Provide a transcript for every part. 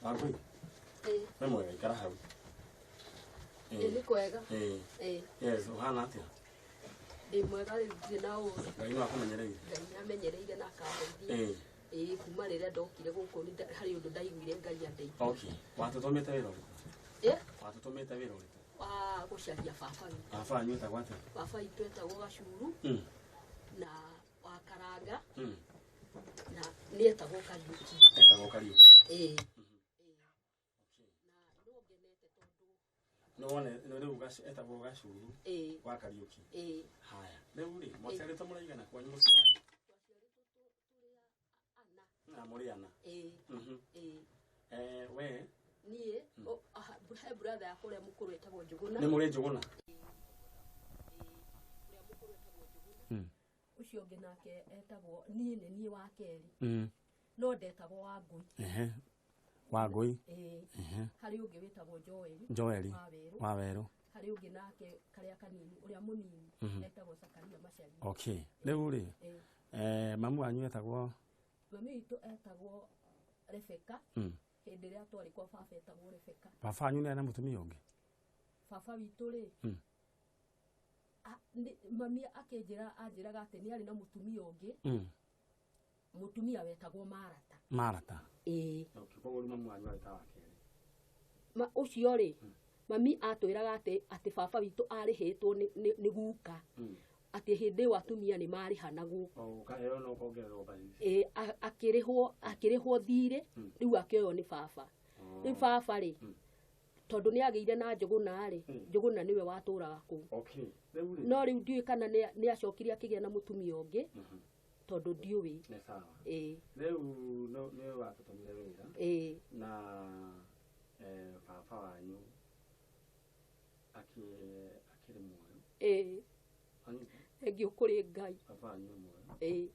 Wangũi, Ĩĩ, we mwega, ikara hau. Ĩĩ, nĩ kwega. Ĩĩ. Ĩĩ, Yes, ũhana atĩa? Ndĩ mwega rĩu, ndirĩ na ũru. Ngai no akũmenyereire. Ngai nĩ amenyereire na akandeithia. Ĩĩ, kuma rĩrĩa ndokire gũkũ harĩ ũndũ ndaiguire Ngai andeithia. Okay. Watũtũmĩte wĩra ũrĩkũ? Ĩ? Watũtũmĩte wĩra ũrĩkũ? Wa gũcaria baba witũ. Baba wanyu etagwo atĩa? Baba witũ etagwo Gacuru na wa Karanga na nĩ etagwo Kariũki. Etagwo Kariũki. Ĩĩ. Na no ngenete tondũ Nĩ wone nĩ rĩu etagwo Gacuru Ĩĩ. wa Kariũki. Ĩĩ. Haya. Rĩu rĩ, mwaciarĩtwo mũraigana kwanyu mũciĩ wanyu? Twaciarĩtwo tũrĩ ana. Na mũrĩ ana. Ĩĩ. Ĩĩ. We? Niĩ, he brother yakwa ũrĩa mũkũrũ etagwo Njũgũna. Nĩ mũrĩ Njũgũna? Ĩĩ. Ũrĩa mũkũrũ etagwo Njũgũna. Ũcio ũngĩ nake etagwo, niĩ nĩ niĩ wa kerĩ. No ndetagwo Wangũi. Wangũi. Ĩĩ. Harĩ ũngĩ wĩtagwo Joeli. Joeli. Wa Werũ. Wa Werũ. Harĩ ũngĩ nake karĩa kanini, ũrĩa mũnini, etagwo Zakaria Macharia. Okay. Rĩu rĩ, Ĩĩ. Mamu wanyu etagwo? Mami witũ etagwo Rebecca. Hĩndĩ ĩrĩa twarĩ kwa baba etagwo Rebecca. Baba wanyu nĩ arĩ na mũtumia ũngĩ? Baba witũ rĩ, mami anjĩraga atĩ nĩ arĩ na mũtumia ũngĩ. Mũtumia wetagwo Marata. Marata. Ĩĩ. Okay, koguo rĩu mamu wanyu arĩ ta wa kerĩ. Ũcio rĩ, mami atwĩraga atĩ baba witũ arĩhĩtwo nĩ guka. Atĩ hĩndĩ ĩyo atumia nĩ marĩhanagwo. O, ũkaheo na ũkongererwo mbathi. Ĩĩ, akĩrĩhwo thirĩ, rĩu akĩoywo nĩ baba. Rĩu baba rĩ, tondũ nĩ agĩire na Njũgũna rĩ, Njũgũna nĩwe watũraga kũu. Okay. Rĩu rĩ? No rĩu ndiũĩ kana nĩ acokire akĩgĩa na mũtumia ũngĩ, tondũ ndiũĩ. Nĩ sawa. Ĩĩ. Rĩu nĩwe watũtũmire wĩra. Ĩĩ. Na baba wanyu akĩrĩ muoyo. Ĩĩ. Anyita? Thengiũ kũrĩ Ngai. Baba wanyu nĩ muoyo. Ĩĩ.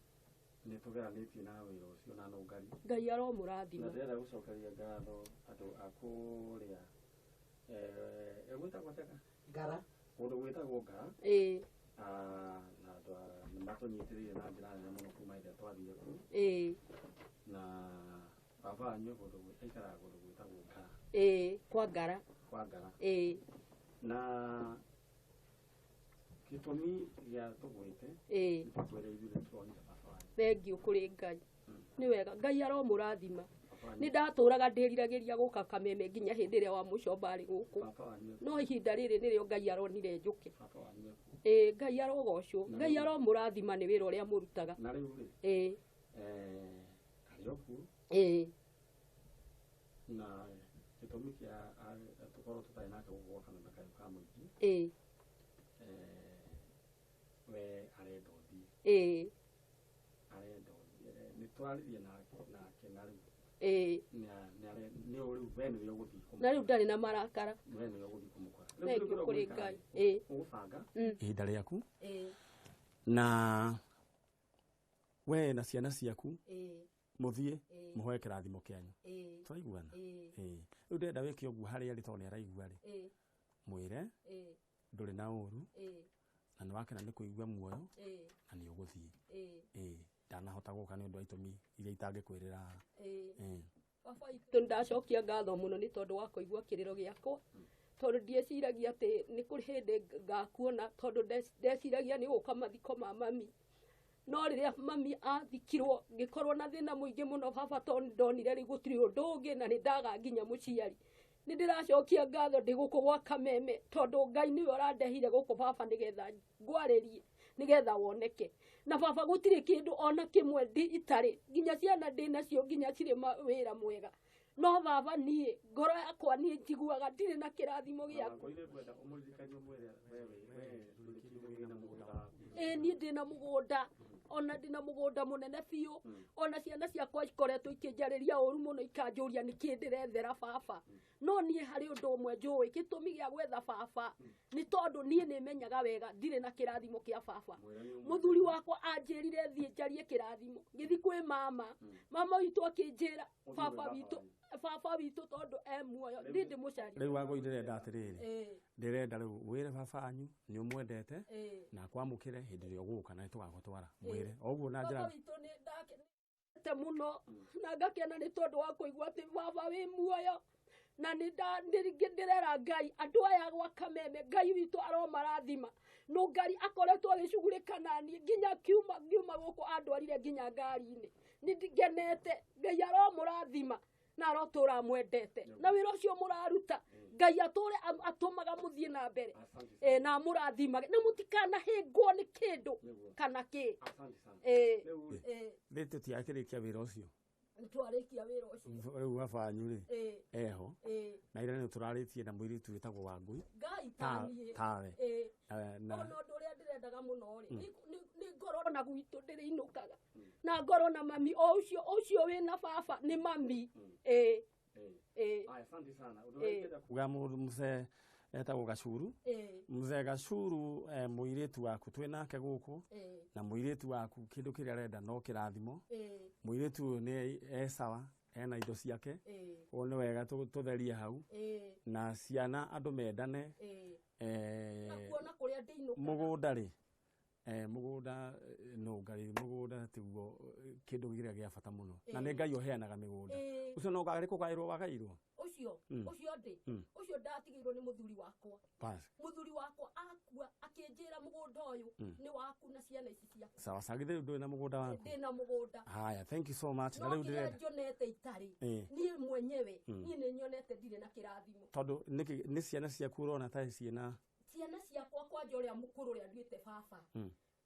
Nĩ tũgeranĩtie na wĩra ũcio na nũngari. Ngai aromũrathima. Na ndĩrenda gũcokeria ngatho andũ a kũrĩa, gwĩtagwo atĩa? Ngara. Kũndũ gwĩtagwo Ngara. Ĩĩ. Na andũ a, nĩ matũnyitĩrĩire na njĩra nene mũno kuma hĩndĩ ĩrĩa twathire kũu. Ĩĩ. Na baba wanyu aikaraga kũndũ gwĩtagwo Ngara. Ĩĩ, kwa Ngara. Kwa Ngara. Ĩĩ. Na gĩtũmi gĩa tũgwĩte, Ĩĩ. nĩ tũkwĩre ithuĩ nĩ tũronire baba wanyu. Thengiũ kũrĩ Ngai. Nĩ wega, Ngai aromũrathima. Baba wanyu. Nĩ ndatũraga ndĩriragĩria gũka Kameme nginya hĩndĩ ĩrĩa wa mũcomba arĩ gũkũ. Baba wanyu. No ihinda rĩrĩ nĩrĩo Ngai aronire njũke. Baba wanyu. Ĩĩ, Ngai arogocwo. Na Ngai rĩu- aromũrathima nĩ wĩra ũrĩa mũrutaga. Na rĩu rĩ, Ĩĩ. Arĩ o kuo. Ĩĩ. Na gĩtũmi kĩa tũkorwo tũtarĩ nake gũkũ gwa Kameme kayũ ka mũingĩ. Ĩĩ. We arenda ũthiĩ. Ĩĩ. Arenda ũthiĩ. Nĩ twarĩrie nake na rĩu. Ĩĩ. Nĩ rĩu we nĩwe ũgũthiĩ kũmũkora. Na rĩu ndarĩ na marakara. We nĩwe ũgũthiĩ kũmũkora. Rĩu Thengiũ kĩrĩa kũrĩ ũgwĩka Ngai. rĩ, Ĩĩ. ũgũbanga ihinda rĩaku. Ĩĩ. Na we na ciana ciaku Ĩĩ. mũthiĩ Ĩĩ. mũhoe kĩrathimo kĩanyu. Ĩĩ. Tũraiguana? Ĩĩ. Ĩĩ. Rĩu ndĩrenda wĩke ũguo harĩa arĩ tondũ nĩ araigua rĩ. Ĩĩ. Mwĩre Ĩĩ. ndũrĩ na ũru. Ĩĩ. Na nĩ wakena nĩ kũigua muoyo. Ĩĩ. Na nĩ ũgũthiĩ. Ĩĩ. Ĩĩ. Ndanahota gũka nĩ ũndũ wa itũmi iria itangĩkwĩrĩra haha. Ĩĩ. Ĩĩ. Baba witũ nĩndacokia ngatho mũno nĩ tondũ wa kũigua kĩrĩro gĩakwa. Tondũ ndieciragia atĩ nĩ kũrĩ hĩndĩ ngakuona, tondũ ndeciragia nĩ gũka mathiko ma mami. No rĩrĩa mami athikirwo ngĩkorwo na thĩna mũingĩ mũno baba, tondũ ndonire rĩu gũtirĩ ũndũ ũngĩ na nĩ ndaga nginya mũciari. Nĩ ndĩracokia ngatho ndĩ gũkũ gwa Kameme, tondũ Ngai nĩwe ũrandehire gũkũ baba nĩgetha ngwarĩrie, nĩgetha woneke. Na baba gũtirĩ kĩndũ ona kĩmwe itarĩ, nginya ciana ndĩ nacio, nginya cirĩ wĩra mwega. No baba niĩ ngoro yakwa niĩ njiguaga ndirĩ na kĩrathimo gĩaku. Ngoro ngwenda ũmũririkanie ũmwĩre we ndũrĩ kĩndũ wĩna mũgũnda waku. Ĩĩ, niĩ ndĩna mũgũnda, ona ndĩna mũgũnda mũnene biũ. Ona ciana ciakwa ikoretwo ikĩnjarĩria ũru mũno, ikanjũria nĩkĩ ndĩrethera baba. No niĩ harĩ ũndũ ũmwe njũĩ, gĩtũmi gĩa gwetha baba nĩ tondũ niĩ nĩmenyaga wega ndirĩ na kĩrathimo kĩa baba. Mũthuri wakwa anjĩrire thiĩ njarie kĩrathimo, ngĩthiĩ kwĩ mama. Mama witũ akĩnjĩra baba witũ, baba witũ tondũ e muoyo, niĩ ndĩmũcarie. Rĩu Wangũi ndĩrenda atĩrĩrĩ, Ĩĩ. ndĩrenda rĩu wĩre baba wanyu nĩ ũmwendete Ĩĩ. na akwamũkĩre hĩndĩ ĩrĩa ũgũka na nĩtũgagũtwara. Ĩĩ. Mwĩre o ũguo na njĩra Baba witũ nĩ ndake te mũno na ngakena nĩ tondũ wa kũigua atĩ baba wĩ Muoyo na nĩ ndĩrera Ngai andũ aya gwa Kameme Ngai witũ aromarathima no Ngai akoretwo agĩcugurĩka naniĩ nginya ngiuma gũkũ andwarire nginya ngari-inĩ nĩ ngenete Ngai aromũrathima na arotũra mwendete na wĩra ũcio mũraruta Ngai atũre atũmaga mũthiĩ na mbere na mũrathimage na mũtikanahĩngwo nĩ kĩndũ kana kĩ. Rĩu tũtiakĩrĩkia wĩra ũcio. Twarĩkia wĩra ũcio. Rĩu baba wanyu rĩ eho na ira nĩ tũrarĩtie na mũirĩtu wĩtagwo Wangũi. Ngai taniĩ. Tawe. Ona ũndũ ũrĩa ndĩrendaga mũno rĩ nĩ ngorwo na gwitũ ndĩrĩinũkaga na ngorwo na mami o ũcio wĩna baba nĩ mami. Asante sana. Ũndũ kuga mũndũ mzee etagwo Gacuru. Mzee Gacuru mũirĩtu waku twĩ nake gũkũ na mũirĩtu waku kĩndũ kĩrĩa arenda no kĩrathimo. Mũirĩtu ũyũ nĩ e sawa ena indo ciake ũguo nĩ wega tũtherie hau na ciana andũ mendane. Mũgũnda rĩ mũgũnda no Ngai mũgũnda tiguo kĩndũ kĩrĩa gĩa bata mũno na nĩ Ngai ũheanaga mĩgũnda ũcio no garĩ kũgaĩrwo wagairwo ũcio ũcio ndĩ ũcio ndatigĩirwo nĩ mũthuri wakwa. Mũthuri wakwa akua akĩnjĩra mũgũnda ũyũ nĩ waku na ciana ici ciaku. Sawa sawa githĩ ndũrĩ na mũgũnda waku? Ndĩ na mũgũnda. Haya, thank you so much. Na rĩu ndĩrenda njonete itarĩ niĩ mwenyewe niĩ nĩ nyonete ndirĩ na kĩrathimo tondũ nĩ ciana ciaku ũrona ta ciĩna ciana ciakwa kwanja ũrĩa mũkũrũ ũrĩa nduĩte baba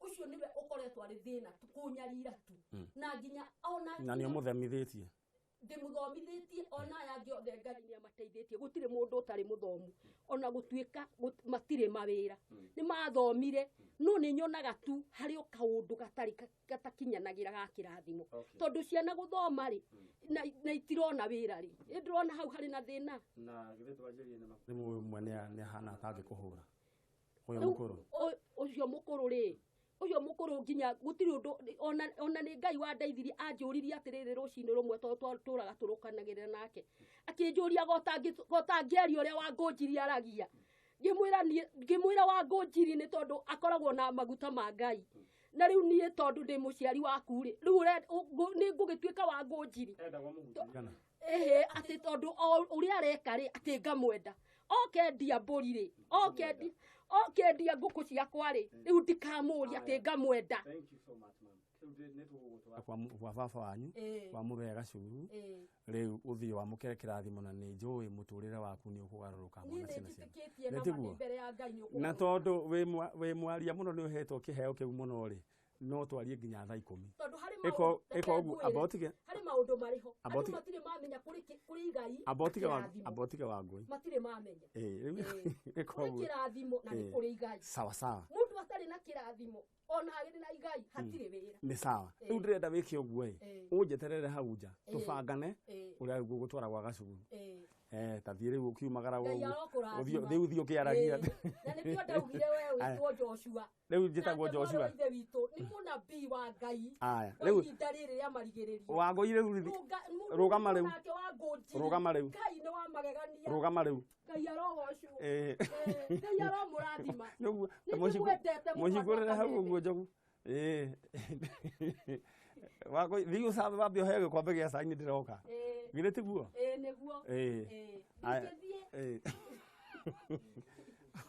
ũcio nĩwe ũkoretwo arĩ thĩna kũnyarira tu na nginya ona na nĩ ũmũthomithĩtie ndĩmũthomithĩtie ona aya angĩ othe Ngai nĩ amateithĩtie gũtirĩ mũndũ ũtarĩ mũthomu ona gũtuĩka matirĩ mawĩra nĩ mathomire no nĩ nyonaga tu harĩ o kaũndũ gatarĩ gatakinyanagĩra ga kĩrathimo tondũ ciana gũthoma rĩ na itirona wĩra rĩ ĩ ndĩrona hau harĩ na thĩna. Na githĩ twanjĩrĩrie na rĩmwe ũmwe nĩ ahana atangĩkũhũra ũyũ mũkũrũ ũcio mũkũrũ rĩ ũcio mũkũrũ nginya gũtirĩ ũndũ ona nĩ Ngai wandeithirie anjũririe atĩrĩrĩ rũcinĩ rũmwe tondũ twatũraga tũrũkanagĩrĩra nake akĩnjũria gotangĩaria ũrĩa Wangũnjiri aragia ngĩmwĩra Wangũnjiri nĩ tondũ akoragwo na maguta ma Ngai na rĩu niĩ tondũ ndĩ mũciari waku rĩ rĩu nĩ ngũgĩtuĩka Wangũnjiri ĩhĩ atĩ tondũ ũrĩa areka rĩ atĩ ngamwenda okendia mbũri rĩ okendia ngũkũ ciakwa rĩ rĩu ndikamũria atĩ ngamwenda. Thank you so much ma'am. Kwa baba wanyu wa mũthee Gacuru rĩu ũthiĩ wamũkĩre kĩrathimo na nĩ njũĩ mũtũrĩre waku nĩ ũkũgarũrũka hamwe na ciana ciaku. Na tondũ wĩ mwaria mũno nĩ ũhetwo kĩheo kĩu mũno rĩ no twarie nginya thaa 10. Ĩka ũguo amba ũtige harĩ maũndũ marĩ ho andũ matirĩ mamenya kũrĩ igai amba ũtige Wangũi matirĩ mamenya ĩka ũguo kĩrathimo na nĩ kũrĩ igai. Sawa sawa mũndũ atarĩ na kĩrathimo ona arĩ na igai hatirĩ wĩra nĩ sawa. Rĩu ndĩrenda wĩke ũguo ĩ ũnjeterere hau nja tũbangane ũrĩa ngũgũtwara gwa Gacuru. Ta thiĩ rĩu ũkiumagara ũguo rĩu thiĩ ũkĩaragia na nĩkĩo ndaugire we wĩtwo Joshua rĩu njĩtagwo Joshua ithe witũ nĩ mũnabii wa Ngai aya rĩu ihinda rĩrĩ rĩa marigĩrĩrio Wangũi rĩu rũgama rĩu rũgama rĩu Ngai nĩ wa magegania rũgama rĩu Ngai arogocwo Ngai aromũrathima nĩguo mũcingũrĩre hau ũguo njogu Wangũi thiĩ ũcambe wambe ũheo gĩkombe gĩa cai nĩ ndĩroka githĩ tiguo? Nĩguo.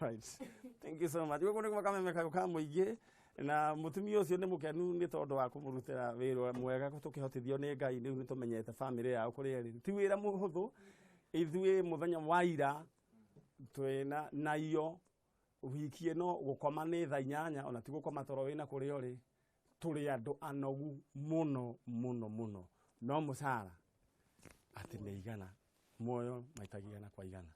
Right. Thank you so much. Gũkũ nĩ gwa Kameme kayũ ka mũingĩ na mũtumia ũcio nĩ mũkenu nĩ tondũ wa kũmũrutĩra wĩra mwega tũkĩhotithio nĩ Ngai rĩu nĩ tũmenyete bamĩrĩ yao kũrĩa ĩrĩ ti wĩra mũhũthũ ithuĩ mũthenya wa ira twĩna naiyo wiki ĩno gũkoma nĩ thaa 8 ona ti gũkoma toro wĩna kũrĩa ũrĩ tũrĩ andũ anogu mũno mũno mũno no mũcara atĩ nĩ igana muoyo maita igana kwa igana.